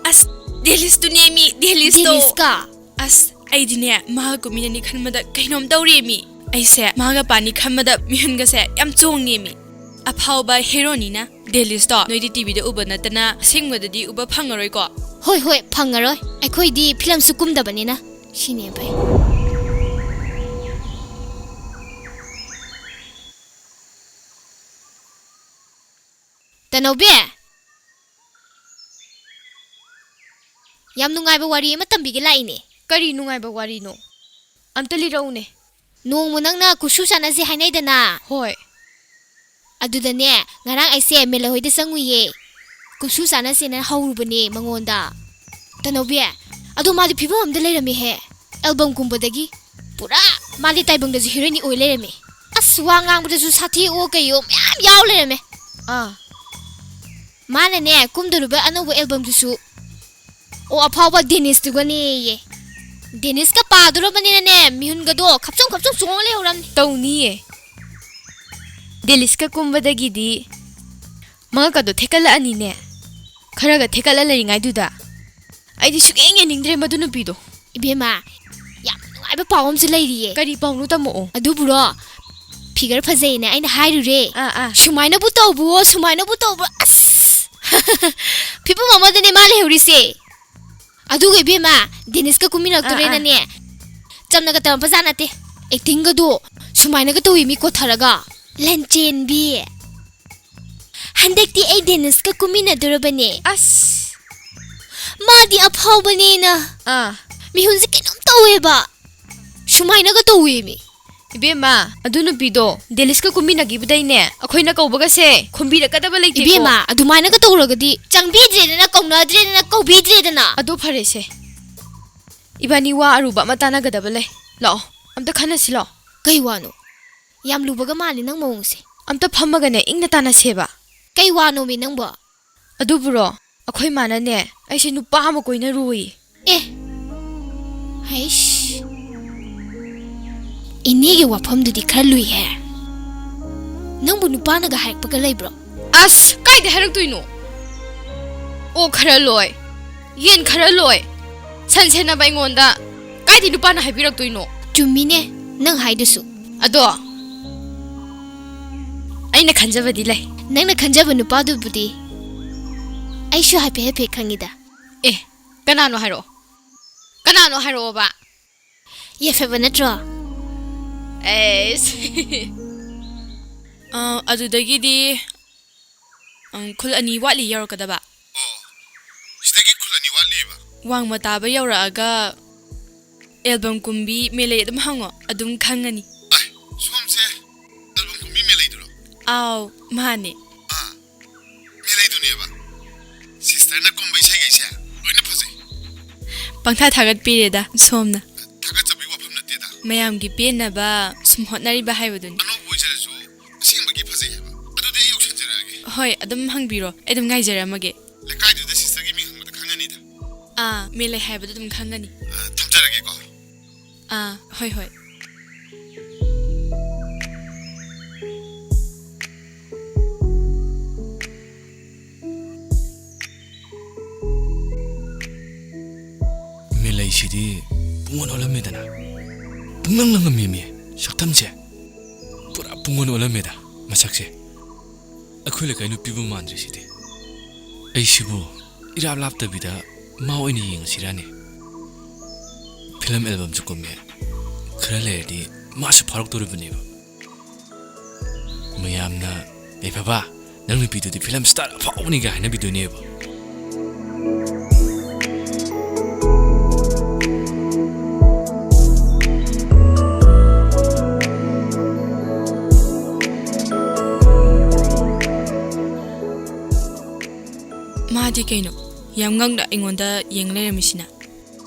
ꯑꯁ, ꯗꯦꯂꯤꯁꯇꯨꯅꯦꯃꯤ, ꯗꯦꯂꯤꯁꯇꯣ꯫ ꯗꯦꯂꯤꯁꯀ? ꯑꯁ, ꯑꯩꯗꯤꯅꯦ ꯃꯥꯒ ꯀꯨꯝꯃꯤꯟꯅꯅꯤ ꯈꯟꯕꯗ ꯀꯩꯅꯣꯝ ꯇꯧꯔꯦꯃꯤ꯫ ꯑꯩꯁꯦ ꯃꯥꯒ ꯄꯥꯅꯤ ꯈꯟꯕꯗ ꯃꯤꯍꯨꯟꯒꯁꯦ ꯌꯥꯝ ꯆꯣꯡꯉꯦꯃꯤ꯫ ꯑꯐꯥꯎꯕ ꯍꯦꯔꯣꯅꯤꯅ ꯗꯦꯂꯤꯁꯇꯣ ꯅꯣꯏꯗꯤ ꯇꯤꯚꯤꯗ ꯎꯕ ꯅꯠꯇꯅ ꯑꯁꯦꯡꯕꯗꯗꯤ ꯎꯕ ꯐꯪꯉꯔꯣꯏꯀꯣ꯫ ꯍꯣꯏ ꯍꯣꯏ, ꯐꯪꯉꯔꯣꯏ, ꯑꯩꯈꯣꯏꯗꯤ ꯐꯤꯂꯝꯁꯨ ꯀꯨꯝꯗꯕꯅꯤꯅ꯫ ꯁꯤꯅꯦ ꯐꯩ꯫ ꯇꯅꯧꯕꯤ! ꯌꯥꯝ ꯅꯨꯡꯉꯥꯏꯕ ꯋꯥꯔꯤ ꯑꯃ ꯇꯝꯕꯤꯒꯦ ꯂꯥꯛꯏꯅꯦ꯫ ꯀꯔꯤ ꯅꯨꯡꯉꯥꯏꯕ ꯋꯥꯔꯤꯅꯣ? ꯑꯝꯇ ꯂꯤꯔꯛꯎꯅꯦ꯫ ꯅꯣꯡꯃ ꯅꯪꯅ ꯀꯨꯁꯨ ꯆꯥꯅꯁꯦ ꯍꯥꯏꯅꯩꯗꯅ? ꯍꯣꯏ꯫ ꯑꯗꯨꯗꯅꯦ, ꯉꯔꯥꯡ ꯑꯩꯁꯦ ꯃꯦꯂꯥ ꯍꯣꯏꯗ ꯆꯪꯉꯨꯏꯌꯦ꯫ ꯀꯨꯁꯨ ꯆꯥꯅꯁꯦꯅ ꯍꯧꯔꯨꯕꯅꯦ ꯃꯉꯣꯟꯗ꯫ ꯇꯅꯧꯕꯤ, ꯑꯗꯣ ꯃꯥꯗꯤ ꯐꯤꯕꯝ ꯑꯃꯗ ꯂꯩꯔꯝꯃꯦꯍꯦ꯫ ꯑꯦꯜꯕꯝ ꯀꯨꯝꯕꯗꯒꯤ ꯄꯨꯔꯥ ꯃꯥꯗꯤ ꯇꯥꯏꯕꯪꯗꯁꯨ ꯍꯤꯔꯣꯏꯅꯤ ꯑꯣꯏ ꯂꯩꯔꯝꯃꯦ꯫ ꯑꯁ, ꯋꯥ ꯉꯥꯡꯕꯗꯁꯨ ꯁꯥꯊꯤꯑꯣ ꯀꯩꯑꯣ ꯃꯌꯥꯝ ꯌꯥꯎ ꯂꯩꯔꯝꯃꯦ꯫ ꯑꯥ꯫ ꯃꯥꯅꯅꯦ, ꯀꯨꯝꯗꯣꯔꯤꯕ ꯑꯅꯧꯕ ꯑꯦꯜꯕꯝꯗꯨꯁꯨ, ꯑꯣ, ꯑꯐꯥꯎꯕ ꯗꯦꯅꯤꯁꯇꯨꯒꯅꯦꯌꯦ꯫ ꯗꯦꯅꯤꯁꯀ ꯄꯥꯗꯣꯔꯕꯅꯤꯅꯅꯦ, ꯃꯤꯍꯨꯟꯒꯗꯣ ꯈꯞꯆꯣꯡ ꯈꯞꯆꯣꯡ ꯆꯣꯡꯉ ꯂꯩꯍꯧꯔꯝꯅꯤ꯫ ꯇꯧꯅꯤꯌꯦ꯫ ꯗꯦꯅꯤꯁꯀ ꯀꯨꯝꯕꯗꯒꯤꯗꯤ ꯃꯉꯛꯀꯗꯣ ꯊꯦꯛꯀꯠꯂꯛꯑꯅꯤꯅꯦ꯫ ꯈꯔꯒ ꯊꯦꯛꯀꯠꯂ ꯂꯩꯔꯤꯉꯩꯗꯨꯗ꯫ ꯑꯩꯗꯤ ꯁꯨꯛꯌꯦꯡ ꯌꯦꯡꯅꯤꯡꯗ꯭ꯔꯦ ꯃꯗꯨ ꯅꯨꯄꯤꯗꯣ꯫ ꯏꯕꯦꯝꯃ, ꯌꯥꯝ ꯅꯨꯡꯉꯥꯏꯕ ꯄꯥꯎ ꯑꯃꯁꯨ ꯂꯩꯔꯤꯌꯦ꯫ ꯀꯔꯤ ꯄꯥꯎꯅꯣ, ꯇꯝꯃꯛꯑꯣ꯫ ꯑꯗꯨꯕꯨꯔꯣ, ꯐꯤꯒꯔ ꯐꯖꯩꯅ ꯑꯩꯅ ꯍꯥꯏꯔꯨꯔꯦ꯫ ꯑꯥ, ꯑꯥ꯫ ꯁꯨꯃꯥꯏꯅꯕꯨ ꯇꯧꯕꯨꯑꯣ, ꯁꯨꯃꯥꯏꯅꯕꯨ ꯇꯧꯕ, ꯑꯁ! ꯐꯤꯕꯝ ꯑꯃꯗꯅꯦ ꯃꯥ ꯂꯩꯍꯧꯔꯤꯁꯦ꯫ ꯑꯗꯨꯒ ꯏꯕꯦꯝꯃ, ꯗꯦꯅꯤꯁꯀ ꯀꯨꯝꯃꯤꯟꯅꯔꯛꯇꯣꯔꯦꯅꯅꯦ, ꯑꯥ, ꯑꯥ꯫ ꯆꯝꯅꯒ ꯇꯝꯃꯛꯄꯖꯥꯠ ꯅꯠꯇꯦ꯫ ꯑꯦꯛꯇꯤꯡꯒꯗꯣ ꯁꯨꯃꯥꯏꯅꯒ ꯇꯧꯋꯤ ꯃꯤ ꯀꯣꯊꯔꯒ꯫ ꯂꯟꯆꯦꯟꯕꯤ꯫ ꯍꯟꯗꯛꯇꯤ ꯑꯩ ꯗꯦꯅꯤꯁꯀ ꯀꯨꯝꯃꯤꯟꯅꯗꯣꯔꯕꯅꯦ꯫ ꯑꯁ꯫ ꯃꯥꯗꯤ ꯑꯐꯥꯎꯕꯅꯦꯅ꯫ ꯑꯥ꯫ ꯃꯤꯍꯨꯟꯁꯦ ꯀꯩꯅꯣꯝ ꯇꯧꯋꯦꯕ꯫ ꯁꯨꯃꯥꯏꯅꯒ ꯇꯧꯋꯦꯃꯤ꯫ ꯏꯕꯦꯝꯃ, ꯑꯗꯨ ꯅꯨꯄꯤꯗꯣ ꯗꯦꯅꯤꯁꯀ ꯀꯨꯝꯃꯤꯟꯅꯈꯤꯕꯗꯩꯅꯦ, ꯑꯩꯈꯣꯏꯅ ꯀꯧꯕꯒꯁꯦ ꯈꯨꯝꯕꯤꯔꯛꯀꯗꯕ ꯂꯩꯇꯦꯀꯣ꯫ ꯏꯕꯦꯝꯃ, ꯑꯗꯨꯃꯥꯏꯅꯒ ꯇꯧꯔꯒꯗꯤ ꯆꯪꯕꯤꯗ꯭ꯔꯦꯗꯅ, ꯀꯧꯅꯗ꯭ꯔꯦꯗꯅ, ꯀꯧꯕꯤꯗ꯭ꯔꯦꯗꯅ꯫ ꯑꯗꯣ ꯐꯔꯦꯁꯦ꯫ ꯏꯕꯥꯅꯤ ꯋꯥ ꯑꯔꯨꯕ ꯑꯃ ꯇꯥꯟꯅꯒꯗꯕ ꯂꯩ꯫ ꯂꯥꯛꯑꯣ, ꯑꯝꯇ ꯈꯟꯅꯁꯤ ꯂꯥꯛꯑꯣ꯫ ꯀꯩ ꯋꯥꯅꯣ? ꯌꯥꯝ ꯂꯨꯕꯒ ꯃꯥꯜꯂꯤ ꯅꯪ ꯃꯑꯣꯡꯁꯦ꯫ ꯑꯝꯇ ꯐꯝꯃꯒꯅꯦ ꯏꯪꯅ ꯇꯥꯟꯅꯁꯦꯕ꯫ ꯀꯩ ꯋꯥꯅꯣꯃꯤ ꯅꯪꯕꯣ? ꯑꯗꯨꯕꯨꯔꯣ, ꯑꯩꯈꯣꯏ ꯃꯥꯅꯅꯦ ꯑꯩꯁꯦ ꯅꯨꯄꯥ ꯑꯃ ꯀꯣꯏꯅꯔꯨꯏ꯫ ꯑꯦ, ꯍꯩꯁ꯫ ꯏꯅꯦꯒꯤ ꯋꯥꯐꯝꯗꯨꯗꯤ ꯈꯔ ꯂꯨꯏꯍꯦ꯫ ꯅꯪꯕꯨ ꯅꯨꯄꯥꯅꯒ ꯍꯥꯏꯔꯛꯄꯒ ꯂꯩꯕ꯭ꯔꯣ? ꯑꯁ, ꯀꯥꯏꯗ ꯍꯥꯏꯔꯛꯇꯣꯏꯅꯣ? ꯑꯣꯛ ꯈꯔ ꯂꯣꯏ, ꯌꯦꯟ ꯈꯔ ꯂꯣꯏ, ꯁꯟ ꯁꯦꯟꯅꯕ ꯑꯩꯉꯣꯟꯗ ꯀꯥꯏꯗꯩ ꯅꯨꯄꯥꯅ ꯍꯥꯏꯕꯤꯔꯛꯇꯣꯏꯅꯣ? ꯆꯨꯝꯃꯤꯅꯦ ꯅꯪ ꯍꯥꯏꯗꯨꯁꯨ꯫ ꯑꯗꯣ ꯑꯩꯅ ꯈꯟꯖꯕꯗꯤ ꯂꯩ꯫ ꯅꯪꯅ ꯈꯟꯖꯕ ꯅꯨꯄꯥꯗꯨꯕꯨꯗꯤ ꯑꯩꯁꯨ ꯍꯥꯏꯐꯦꯠ ꯍꯥꯏꯐꯦꯠ ꯈꯪꯉꯤꯗ꯫ ꯑꯦ, ꯀꯅꯥꯅꯣ ꯍꯥꯏꯔꯛꯑꯣ, ꯀꯅꯥꯅꯣ ꯍꯥꯏꯔꯛꯑꯣꯕ꯫ ꯌꯥꯏꯐꯕ ꯅꯠꯇ꯭ꯔꯣ? ꯑꯦꯁ꯫ ꯑ, ꯑꯗꯨꯗꯒꯤꯗꯤ, ꯑꯪ, ꯈꯨꯜ ꯑꯅꯤ ꯋꯥꯠꯂꯤ ꯌꯧꯔꯛꯀꯗꯕ꯫ ꯑꯣ, ꯁꯤꯗꯒꯤ ꯈꯨꯜ ꯑꯅꯤ ꯋꯥꯠꯂꯤꯕ? ꯋꯥꯡꯃ ꯇꯥꯕ ꯌꯧꯔꯛꯑꯒ ꯑꯦꯜꯕꯝ ꯀꯨꯝꯕꯤ ꯃꯦꯂꯩ ꯑꯗꯨꯝ ꯍꯪꯉꯣ, ꯑꯗꯨꯝ ꯈꯪꯉꯅꯤ꯫ ꯑꯥꯏ, ꯁꯣꯝꯁꯦ ꯑꯦꯜꯕꯝ ꯀꯨꯝꯕꯤ ꯃꯦꯂꯩꯗꯨꯔꯣ? ꯑꯥꯎ, ꯃꯥꯅꯦ꯫ ꯑꯥ, ꯃꯦꯂꯩꯗꯨꯅꯦꯕ꯫ ꯁꯤꯁꯇꯔꯅ ꯀꯨꯝꯕ ꯏꯁꯩꯈꯩꯁꯦ ꯂꯣꯏꯅ ꯐꯖꯩ꯫ ꯄꯪꯊꯥ ꯊꯥꯒꯠꯄꯤꯔꯦꯗ ꯁꯣꯝꯅ꯫ ꯊꯥꯒꯠꯆꯕꯒꯤ ꯋꯥꯐꯝ ꯅꯠꯇꯦꯗ꯫ ꯃꯌꯥꯝꯒꯤ ꯄꯦꯟꯅꯕ ꯁꯨꯝ ꯍꯣꯠꯅꯔꯤꯕ ꯍꯥꯏꯕꯗꯨꯅꯤ꯫ ꯑꯅꯧꯕ ꯑꯣꯏꯖꯔꯁꯨ ꯑꯁꯦꯡꯕꯒꯤ ꯐꯖꯩ ꯍꯥꯏꯕ꯫ ꯑꯗꯨꯗꯤ ꯑꯩ ꯌꯧꯁꯟꯖꯔꯛꯑꯒꯦ꯫ ꯍꯣꯏ, ꯑꯗꯨꯝ ꯍꯪꯕꯤꯔꯣ, ꯑꯩ ꯑꯗꯨꯝ ꯉꯥꯏꯖꯔꯝꯃꯒꯦ꯫ ꯂꯩꯀꯥꯏꯗꯨꯗ ꯁꯤꯁꯇꯔꯒꯤ ꯃꯤꯡ ꯍꯪꯕꯗ ꯈꯪꯉꯅꯤꯗ꯫ ꯑꯥ, ꯃꯦꯂꯩ ꯍꯥꯏꯕꯗꯨ ꯑꯗꯨꯝ ꯈꯪꯒꯅꯤ꯫ ꯑꯥ, ꯊꯝꯖꯔꯒꯦꯀꯣ꯫ ꯑꯥ, ꯍꯣꯏ, ꯍꯣꯏ꯫ ꯃꯦꯂꯩꯁꯤꯗꯤ ꯄꯨꯡꯑꯣꯟ ꯑꯣꯜꯂꯝꯃꯦꯗꯅ꯫ ꯄꯨꯡꯂꯪ ꯂꯪꯉꯝꯃꯦꯃꯤ ꯁꯛꯇꯝꯁꯦ꯫ ꯄꯨꯔꯥ ꯄꯨꯡꯑꯣꯟ ꯑꯣꯜꯂꯝꯃꯦꯗ ꯃꯁꯛꯁꯦ꯫ ꯑꯩꯈꯣꯏ ꯂꯩꯀꯥꯏ ꯅꯨꯄꯤꯕꯨ ꯃꯥꯟꯗ꯭ꯔꯤꯁꯤꯗꯤ꯫ ꯑꯩꯁꯤꯕꯨ ꯏꯔꯥꯞ ꯂꯥꯞꯇꯕꯤꯗ ꯃꯥ ꯑꯣꯏꯅ ꯌꯦꯡꯉꯁꯤꯔꯥꯅꯦ? ꯐꯤꯂꯝ ꯑꯦꯜꯕꯝꯁꯨ ꯀꯨꯝꯃꯦ꯫ ꯈꯔ ꯂꯩꯔꯗꯤ ꯃꯥꯁꯨ ꯐꯥꯎꯔꯛꯇꯣꯔꯤꯕꯅꯦꯕ꯫ ꯃꯌꯥꯝꯅ, "ꯌꯥꯏꯐꯕ, ꯅꯪ ꯅꯨꯄꯤꯗꯨꯗꯤ ꯐꯤꯂꯝ ꯁ꯭ꯇꯥꯔ ꯑꯐꯥꯎꯕꯅꯤꯒ" ꯍꯥꯏꯅꯕꯤꯗꯣꯏꯅꯦꯕ꯫ ꯃꯥꯗꯤ ꯀꯩꯅꯣ, ꯌꯥꯝ ꯉꯛꯅ ꯑꯩꯉꯣꯟꯗ ꯌꯦꯡ ꯂꯩꯔꯝꯃꯤꯁꯤꯅ?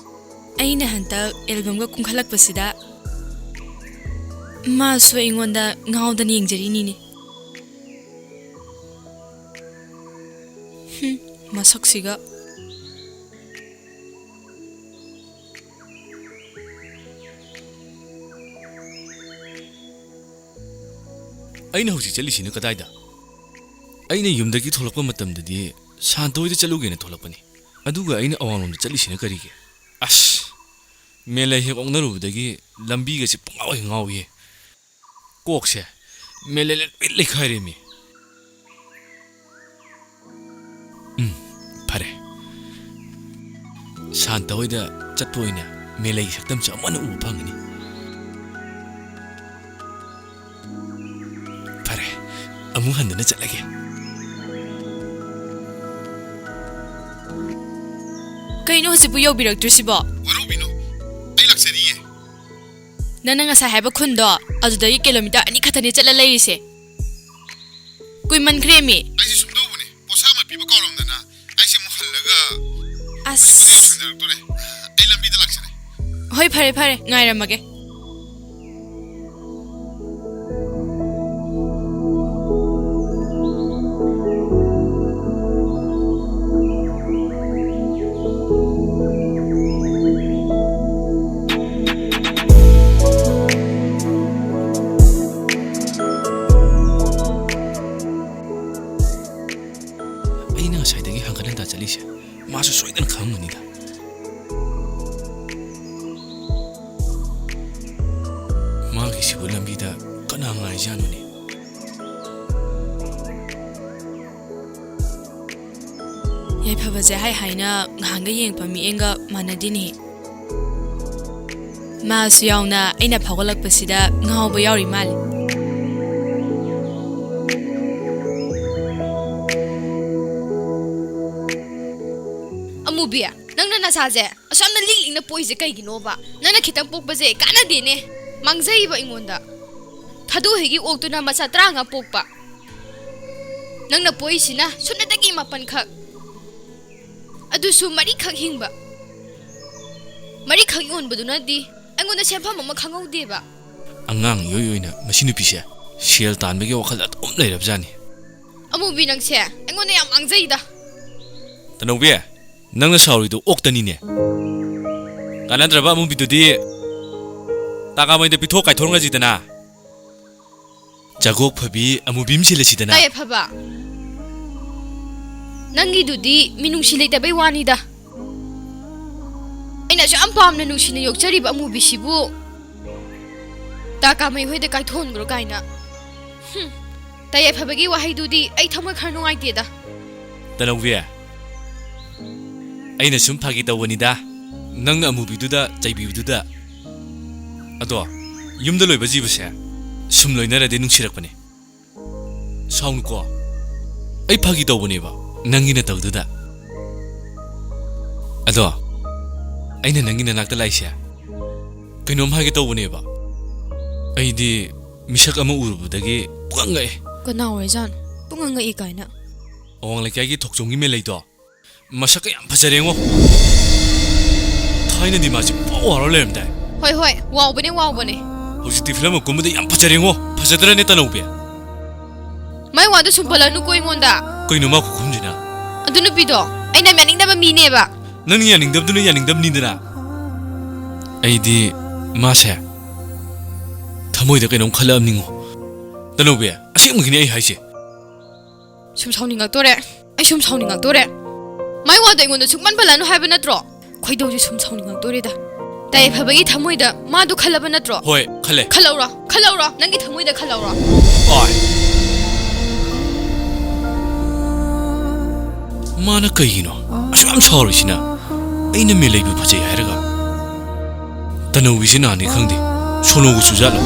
ꯑꯩꯅ ꯍꯟꯗꯛ ꯑꯦꯜꯕꯝꯒ ꯀꯨꯝꯈꯠꯂꯛꯄꯁꯤꯗ ꯃꯥꯁꯨ ꯑꯩꯉꯣꯟꯗ ꯉꯥꯎꯗꯅ ꯌꯦꯡꯖꯔꯤꯅꯤꯅꯦ꯫ ꯍꯨꯝ, ꯃꯁꯛꯁꯤꯒ꯫ ꯑꯩꯅ ꯍꯧꯖꯤꯛ ꯆꯠꯂꯤꯁꯤꯅ ꯀꯗꯥꯏꯗ? ꯑꯩꯅ ꯌꯨꯝꯗꯒꯤ ꯊꯣꯛꯂꯛꯄ ꯃꯇꯝꯗꯗꯤ ꯁꯥꯟꯇ ꯍꯣꯏꯗ ꯆꯠꯂꯨꯒꯦꯅ ꯊꯣꯛꯂꯛꯄꯅꯤ꯫ ꯑꯗꯨꯒ ꯑꯩꯅ ꯑꯋꯥꯡꯂꯣꯝꯗ ꯆꯠꯂꯤꯁꯤꯅ ꯀꯔꯤꯒꯤ? ꯑꯁ! ꯃꯦꯂꯩ ꯍꯦꯛ ꯑꯣꯛꯅꯔꯨꯕꯗꯒꯤ ꯂꯝꯕꯤꯒꯁꯦ ꯄꯨꯡꯉꯥꯎ ꯍꯦꯛ ꯉꯥꯎꯏꯌꯦ꯫ ꯀꯣꯛꯁꯦ ꯃꯦꯂꯩꯅ ꯂꯣꯏ ꯂꯩꯈꯥꯏꯔꯦꯃꯤ꯫ ꯎꯝ, ꯐꯔꯦ꯫ ꯁꯥꯟꯇ ꯍꯣꯏꯗ ꯆꯠꯄ ꯑꯣꯏꯅ ꯃꯦꯂꯩꯒꯤ ꯁꯛꯇꯝꯁꯨ ꯑꯃꯨꯛ ꯍꯟꯅ ꯎꯕ ꯐꯪꯒꯅꯤ꯫ ꯐꯔꯦ, ꯑꯃꯨꯛ ꯍꯟꯗꯨꯅ ꯆꯠꯂꯒꯦ꯫ ꯀꯩꯅꯣ ꯍꯧꯖꯤꯛꯄꯨ ꯌꯧꯕꯤꯔꯛꯇ꯭ꯔꯤꯁꯤꯕꯣ? ꯋꯥꯔꯧꯕꯤꯅꯨ, ꯑꯩ ꯂꯥꯛꯆꯔꯤꯌꯦ꯫ ꯅꯪꯅ ꯉꯁꯥꯏ ꯍꯥꯏꯕ ꯈꯨꯟꯗꯣ, ꯑꯗꯨꯗꯒꯤ ꯀꯤꯂꯣꯃꯤꯇꯔ ꯑꯅꯤ ꯈꯛꯇꯅꯦ ꯆꯠꯂ ꯂꯩꯔꯤꯁꯦ꯫ ꯀꯨꯏꯃꯟꯈ꯭ꯔꯦꯃꯤ꯫ ꯑꯩꯁꯦ ꯁꯨꯝ ꯇꯧꯕꯅꯦ, ꯄꯣꯠꯁꯥ ꯑꯃ ꯄꯤꯕ ꯀꯥꯎꯔꯝꯗꯅ꯫ ꯑꯩꯁꯦ ꯑꯃꯨꯛ ꯍꯜꯂꯒ ꯑꯁ꯫ ꯊꯕꯛ ꯌꯥꯝ ꯁꯥꯡꯖꯔꯛꯇꯣꯔꯦ꯫ ꯑꯩ ꯂꯝꯕꯤꯗ ꯂꯥꯛꯆꯔꯦ꯫ ꯍꯣꯏ, ꯐꯔꯦ ꯐꯔꯦ, ꯉꯥꯏꯔꯝꯃꯒꯦ꯫ ꯑꯩꯅ ꯉꯁꯥꯏꯗꯒꯤ ꯍꯪꯒꯠ ꯍꯟꯗ ꯆꯠꯂꯤꯁꯦ ꯃꯥꯁꯨ ꯁꯣꯏꯗꯅ ꯈꯪꯉꯝꯒꯅꯤꯗ꯫ ꯃꯥꯒꯤꯁꯤꯕꯨ ꯂꯝꯕꯤꯗ ꯀꯅꯥ ꯉꯥꯏꯖꯥꯠꯅꯣꯅꯦ? ꯌꯥꯏꯐꯕꯁꯦ ꯍꯥꯏ ꯍꯥꯏꯅ ꯉꯍꯥꯟꯒ ꯌꯦꯡꯉꯛꯄ ꯃꯤꯠꯌꯦꯡꯒ ꯃꯥꯟꯅꯗꯦꯅꯦ꯫ ꯃꯥꯁꯨ ꯌꯥꯎꯅ ꯑꯩꯅ ꯐꯥꯎꯒꯠꯂꯛꯄꯁꯤꯗ ꯉꯥꯎꯕ ꯌꯥꯎꯔꯤ ꯃꯥꯜꯂꯦ꯫ ꯑꯃꯨꯕꯤ, ꯅꯪꯅ ꯅꯁꯥꯁꯦ ꯑꯁꯨꯛ ꯌꯥꯝꯅ ꯂꯤꯛ ꯂꯤꯛꯅ ꯄꯣꯛꯏꯁꯦ ꯀꯩꯒꯤꯅꯣꯕ? ꯅꯪꯅ ꯈꯤꯇꯪ ꯄꯣꯛꯄꯁꯦ ꯀꯥꯟꯅꯗꯦꯅꯦ, ꯃꯥꯡꯖꯩꯕ ꯑꯩꯉꯣꯟꯗ꯫ ꯊꯥꯗꯣꯛꯍꯩꯒꯤ ꯑꯣꯛꯇꯨꯅ ꯃꯆꯥ ꯇꯔꯥꯃꯉꯥ ꯄꯣꯛꯄ, ꯅꯪꯅ ꯄꯣꯛꯏꯁꯤꯅ ꯁꯨꯞꯅꯇꯒꯤ ꯃꯥꯄꯟꯈꯛ, ꯑꯗꯨꯁꯨ ꯃꯔꯤꯈꯛ ꯍꯤꯡꯕ꯫ ꯃꯔꯤꯈꯛ ꯌꯣꯟꯕꯗꯨꯅꯗꯤ ꯑꯩꯉꯣꯟꯗ ꯁꯦꯟꯐꯝ ꯑꯃ ꯈꯪꯍꯧꯗꯦꯕ꯫ ꯑꯉꯥꯡ ꯏꯑꯣꯏ ꯑꯣꯏꯅ ꯃꯁꯤ ꯅꯨꯄꯤꯁꯦ ꯁꯦꯜ ꯇꯥꯟꯕꯒꯤ ꯋꯥꯈꯜꯗ ꯑꯗꯨꯝ ꯂꯩꯔꯕꯖꯥꯠꯅꯤ꯫ ꯑꯃꯨꯕꯤ, ꯅꯪꯁꯦ ꯑꯩꯉꯣꯟꯗ ꯌꯥꯝ ꯃꯥꯡꯖꯩꯗ꯫ ꯇꯅꯧꯕꯤ, ꯅꯪꯅ ꯁꯥꯎꯔꯤꯗꯣ ꯑꯣꯛꯇꯅꯤꯅꯦ꯫ ꯀꯥꯟꯅꯗ꯭ꯔꯕ ꯑꯃꯨꯕꯤꯗꯨꯗꯤ ꯇꯥꯀꯥꯃꯩꯗ ꯄꯤꯊꯣꯛ ꯀꯥꯏꯊꯣꯛꯅꯁꯤꯗꯅ꯫ ꯖꯒꯣꯛ ꯐꯕꯤ ꯑꯃꯨꯕꯤ ꯑꯃ ꯁꯤꯜꯂꯁꯤꯗꯅ꯫ ꯇꯥꯏꯌꯦ ꯐꯕ, ꯅꯪꯒꯤꯗꯨꯗꯤ ꯃꯤꯅꯨꯡꯁꯤ ꯂꯩꯇꯕꯩ ꯋꯥꯅꯤꯗ꯫ ꯑꯩꯅ ꯑꯁꯨꯛ ꯌꯥꯝ ꯄꯥꯝꯅ ꯅꯨꯡꯁꯤꯅ ꯌꯣꯛꯆꯔꯤꯕ ꯑꯃꯨꯕꯤꯁꯤꯕꯨ ꯇꯥꯀꯥꯃꯩ ꯍꯣꯏꯗ ꯀꯥꯏꯊꯣꯛꯍꯟꯈ꯭ꯔꯣ ꯀꯥꯏꯅ꯫ ꯍꯨꯝ, ꯇꯥꯏꯌꯦ ꯐꯕꯒꯤ ꯋꯥꯍꯩꯗꯨꯗꯤ ꯑꯩ ꯊꯃꯣꯏ ꯈꯔ ꯅꯨꯡꯉꯥꯏꯇꯦꯗ꯫ ꯇꯅꯧꯕꯤ, ꯑꯩꯅ ꯁꯨꯝ ꯐꯥꯒꯤ ꯇꯧꯕꯅꯤꯗ, ꯅꯪꯅ ꯑꯃꯨꯕꯤꯗꯨꯗ ꯆꯩꯕꯤꯕꯗꯨꯗ꯫ ꯑꯗꯣ ꯌꯨꯝꯗ ꯂꯣꯏꯕ ꯖꯤꯕꯁꯦ ꯁꯨꯝ ꯂꯣꯏꯅꯔꯗꯤ ꯅꯨꯡꯁꯤꯔꯛꯄꯅꯦ꯫ ꯁꯥꯎꯅꯨꯀꯣ, ꯑꯩ ꯐꯥꯒꯤ ꯇꯧꯕꯅꯦꯕ ꯅꯪꯒꯤ ꯅꯇꯧꯗꯨꯗ꯫ ꯑꯗꯣ, ꯑꯩꯅ ꯅꯪꯒꯤ ꯅꯅꯥꯛꯇ ꯂꯥꯛꯏꯁꯦ ꯀꯩꯅꯣꯝ ꯍꯥꯏꯒꯦ ꯇꯧꯕꯅꯦꯕ꯫ ꯑꯩꯗꯤ ꯃꯤꯁꯛ ꯑꯃ ꯎꯔꯨꯕꯗꯒꯤ ꯄꯨꯡꯉꯛ ꯉꯛꯑꯦ꯫ ꯀꯅꯥ ꯑꯣꯏꯖꯥꯠꯅꯣ? ꯄꯨꯡꯉꯛ ꯉꯛꯏ ꯀꯥꯏꯅ꯫ ꯑꯋꯥꯡ ꯂꯩꯀꯥꯏꯒꯤ ꯊꯣꯛꯆꯣꯝꯒꯤ ꯃꯦꯂꯩꯗꯣ ꯃꯁꯛꯀ ꯌꯥꯝ ꯐꯖꯔꯦꯉꯣ꯫ ꯊꯥꯏꯅꯗꯤ ꯃꯥꯁꯦ ꯄꯥꯎ ꯋꯥꯔ ꯂꯩꯔꯝꯗꯥꯏ꯫ ꯍꯣꯏ, ꯍꯣꯏ, ꯋꯥꯎꯕꯅꯦ, ꯋꯥꯎꯕꯅꯦ꯫ ꯍꯧꯖꯤꯛꯇꯤ ꯐꯤꯂꯝ ꯀꯨꯝꯕꯗ ꯌꯥꯝ ꯐꯖꯔꯦꯉꯣ꯫ ꯐꯖꯗ꯭ꯔꯅꯦ, ꯇꯅꯧꯕꯤ? ꯃꯥꯏ ꯋꯥꯗꯣ ꯁꯨꯝ ꯄꯜꯂꯛꯅꯨꯀꯣ ꯑꯩꯉꯣꯟꯗ꯫ ꯀꯩꯅꯣ ꯃꯥ ꯈꯨꯈꯨꯝꯁꯤꯅ? ꯑꯗꯨ ꯅꯨꯄꯤꯗꯣ ꯑꯩꯅ ꯌꯥꯝ ꯌꯥꯅꯤꯡꯗꯕ ꯃꯤꯅꯦꯕ꯫ ꯅꯪꯅ ꯌꯥꯅꯤꯡꯗꯕꯗꯨꯅ ꯌꯥꯅꯤꯡꯗꯕꯅꯤꯗꯅ꯫ ꯑꯩꯗꯤ ꯃꯥꯁꯦ ꯊꯃꯣꯏꯗ ꯀꯩꯅꯣꯝ ꯈꯜꯂꯛꯑꯕꯅꯤꯉꯣ꯫ ꯇꯅꯧꯕꯤ, ꯑꯁꯦꯡꯕꯒꯤꯅꯦ ꯑꯩ ꯍꯥꯏꯁꯦ꯫ ꯁꯨꯝ ꯁꯥꯎꯅꯤꯡꯉꯛꯇꯣꯔꯦ꯫ ꯑꯩ ꯁꯨꯝ ꯁꯥꯎꯅꯤꯡꯉꯛꯇꯣꯔꯦ꯫ ꯃꯥꯏ ꯋꯥꯗꯣ ꯑꯩꯉꯣꯟꯗ ꯁꯨꯡꯄꯟ ꯄꯜꯂꯛꯅꯨ ꯍꯥꯏꯕ ꯅꯠꯇ꯭ꯔꯣ? ꯈꯣꯏꯗꯧꯁꯦ ꯁꯨꯝ ꯁꯥꯎꯅꯤꯡꯉꯛꯇꯣꯔꯦꯗ꯫ ꯇꯥꯏ ꯐꯕꯒꯤ ꯊꯃꯣꯏꯗ ꯃꯥꯗꯣ ꯈꯜꯂꯕ ꯅꯠꯇ꯭ꯔꯣ? ꯍꯣꯏ, ꯈꯜꯂꯦ꯫ ꯈꯜꯍꯧꯔꯣ, ꯈꯜꯍꯧꯔꯣ, ꯅꯪꯒꯤ ꯊꯃꯣꯏꯗ ꯈꯜꯍꯧꯔꯣ꯫ ꯑꯥꯏ꯫ ꯃꯥꯅ ꯀꯩꯒꯤꯅꯣ ꯑꯁꯨꯛ ꯌꯥꯝ ꯁꯥꯎꯔꯤꯁꯤꯅ? ꯑꯩꯅ ꯃꯦꯂꯩꯕꯨ ꯐꯖꯩ ꯍꯥꯏꯔꯒ꯫ ꯇꯅꯧꯕꯤꯁꯤ ꯅꯍꯥꯟꯅꯤ ꯈꯪꯗꯦ, ꯁꯣꯅꯣꯒ ꯆꯨꯖꯥꯠꯂꯣ?